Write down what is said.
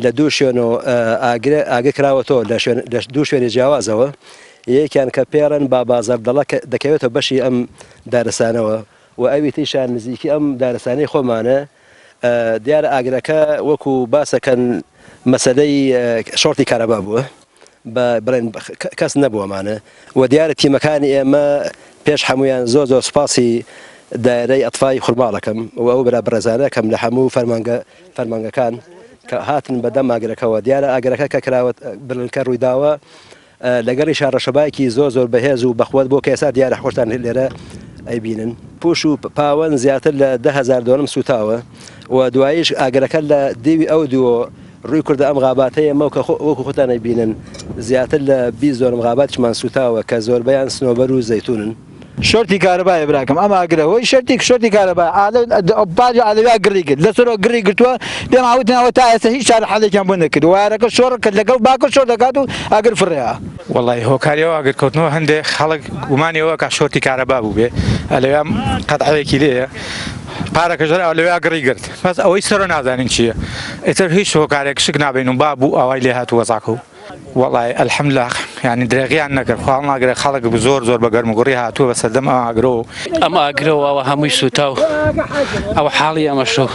لە دوو شوێنەوە ئاگر ئاگر کراوەتەوە لە شوێن لە دوو شوێنی جیاوازەوە یەکیان کە پێڕەن بابازەردەڵە کە دەکەوێتە بەشی ئەم دارستانەوە و ئەوی تریشان نزیکی ئەم دارستانەی خۆمانە دیارە ئاگرەکە وەکو باسەکەن مەسەلەی شۆرتی کارەبا بووە بە بڵێن کەس نەبووەمانە و دیارە تیمەکانی ئێمە پێش هەمویان زۆر زۆر سوپاسی دایرەی ئەتفای خورماڵەکەم و ئەو برا بەڕێزانەکەم لە هەموو فەرمانگە فەرمانگەکان کە هاتن بەدەم ئاگرەکەوە دیارە ئاگرەکە کە کراوە بڵنکە ڕوویداوە لەگەڵیشا ڕەشەبایەکی زۆر زۆر بەهێز و بەقوەت بۆ کە ئێستا دیارە خۆشتان لێرە ئەیبینن. پوش و پاوەن زیاتر لە 10,000 دۆنم سووتاوە و دواییش ئاگرەکە لە دیوی ئەو دووە ڕووی کردە ئەم غاباتەی ئێمە و کە وەکو خۆتان ئەیبینن زیاتر لە 20 دۆنم غاباتیشمان سووتاوە کە زۆربەیان سنۆبەر و زەیتوونن. شۆرتی کارەبایە براکەم ئەم ئاگرە هۆی شەرتی شۆرتی کارەبا ئالە باج ئالەویا گڕی گرت لەسەرەوە گڕی گرتووە پێمان وتن ئەوە تا ئێستا هیچ چارە حەلێکیان بۆ نەکرد وایەرەکە شۆڕ کرد لەگەڵ باکە شۆر دەکات و ئاگر فڕێا. وەڵای هۆکاری ئەو ئاگر کەوتنەوە هەندێ خەڵک گومانی ئەوە کە شۆرتی کارەبا بووبێ ئەلەویا قەتعەیەکی لێیە پارەکەش هەر ئەلەویا گڕی گرت بەس ئەوەی سەرۆ نازانین چییە ئیتر هیچ هۆکارێک شک نابین و با بوو ئاوای لێ هات وەزعەکە و وەڵای الحمدللە یانی درێغیان نەکرد خوا هەڵناگرێ خەڵک زۆر زۆر بە گەرم و گوڕی هاتووە بە سەردەم ئەم ئاگرەوە. ئەم ئاگرەوە ئەوە هەمووی سووتاو ئەوە حاڵی ئەمە شەو.